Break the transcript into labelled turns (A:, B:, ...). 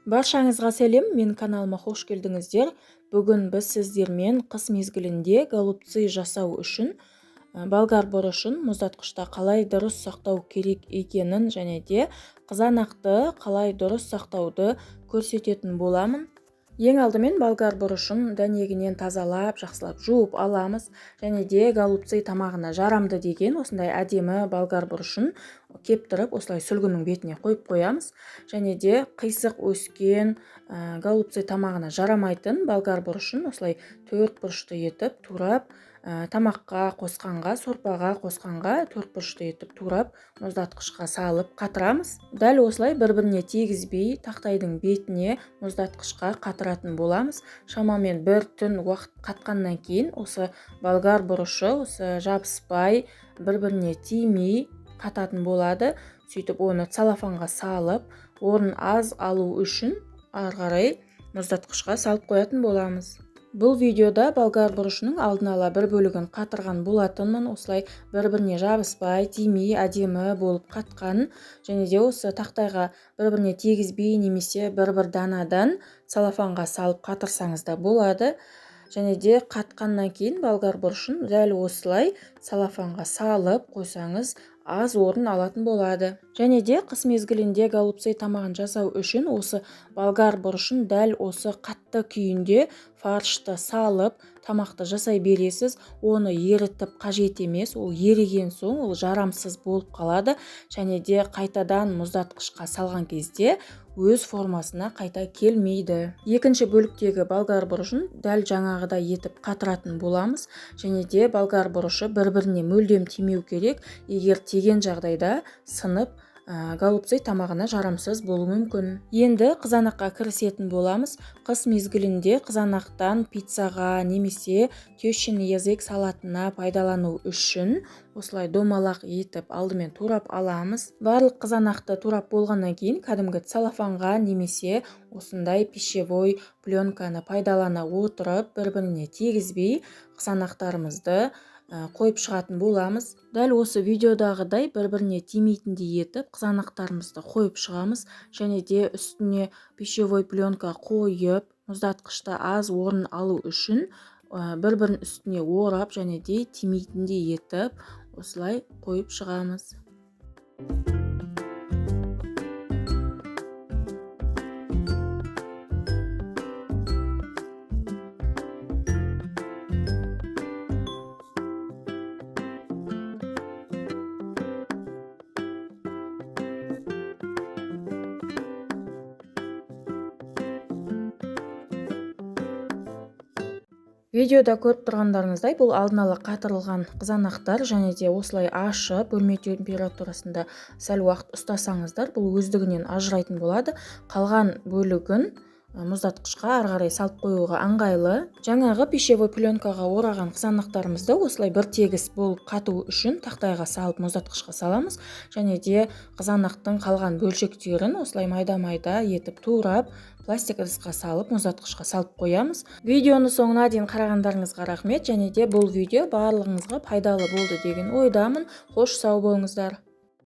A: Баршаңызға сәлем, мен каналыма қош келдіңіздер. Бүгін біз сіздермен қыс мезгілінде голубцы жасау үшін болгар бұрышын мұздатқышта қалай дұрыс сақтау керек екенін және де қызанақты қалай дұрыс сақтауды көрсететін боламын. Ең алдымен болгар бұрышын дәнегінен тазалап, жақсылап жуып аламыз. Және де голубцы тамағына жарамды деген осындай әдемі болгар бұрышын кептіріп, осылай сүлгінің бетіне қойып қоямыз. Және де қисық өскен голубцы тамағына жарамайтын болгар бұрышын осылай төрт бұрышты етіп турап, тамаққа қосқанға, сорпаға қосқанға төрт бұрышты етіп турап, мұздатқышқа салып қатырамыз. Дәл осылай бір-біріне тигізбей тақтайдың бетіне мұздатқышқа қатыратын боламыз. Шамамен бір түн уақыт қатқаннан кейін осы болгар бұрышы осы жабыспай, бір-біріне тимей қататын болады. Сөйтіп оны целлофанға салып, орын аз алу үшін ары қарай мұздатқышқа салып қоятын боламыз. Бұл видеода болгар бұрышының алдын ала бір бөлігін қатырған болатынмын. Осылай бір-біріне жабыспай, тимей, әдемі болып қатқан. Және де осы тақтайға бір-біріне тигізбей немесе бір-бір данадан целлофанға салып қатырсаңыз да болады. Және де қатқаннан кейін болгар бұрышын дәл осылай целлофанға салып қойсаңыз аз орын алатын болады. Және де қыс мезгілінде голубцы тамағын жасау үшін осы болгар бұрышын дәл осы қатты күйінде фаршты салып тамақты жасай бересіз. Оны ерітіп қажет емес, ол еріген соң ол жарамсыз болып қалады. Және де қайтадан мұздатқышқа салған кезде өз формасына қайта келмейді. Екінші бөліктегі болгар бұрышын дәл жаңағыдай етіп қатыратын боламыз. Және де болгар бұрышы бір-біріне мүлдем тимеу керек. Егер тиген жағдайда сынып, голубцы тамағына жарамсыз болуы мүмкін. Енді қызанаққа кірісетін боламыз. Қыс мезгілінде қызанақтан пиццаға немесе тещин язык салатына пайдалану үшін осылай домалақ етіп алдымен турап аламыз. Барлық қызанақты турап болғаннан кейін кәдімгі целлофанға немесе осындай пищевой пленканы пайдалана отырып бір-біріне тигізбей қызанақтарымызды қойып шығатын боламыз. Дәл осы видеодағыдай бір-біріне тимейтіндей етіп қызанақтарымызды қойып шығамыз. Және де үстіне пищевой пленка қойып, мұздатқышта аз орын алу үшін бір-бірін үстіне орап және де тимейтіндей етіп осылай қойып шығамыз. Видеода көріп тұрғандарыңыздай, бұл алдын ала қатырылған қызанақтар. Және де осылай ашып бөлме температурасында сәл уақыт ұстасаңыздар, бұл өздігінен ажырайтын болады. Қалған бөлігін мұздатқышқа ары қарай салып қоюға ыңғайлы. Жаңағы пищевой пленкаға ораған қызанақтарымызды осылай бір тегіс болып қату үшін тақтайға салып мұздатқышқа саламыз. Және де қызанақтың қалған бөлшектерін осылай майда-майда етіп турап, пластик ыдысқа салып мұздатқышқа салып қоямыз. Видеоны соңына дейін қарағандарыңызға рахмет. Және де бұл видео барлығыңызға пайдалы болды деген ойдамын. Қош, сау болыңыздар.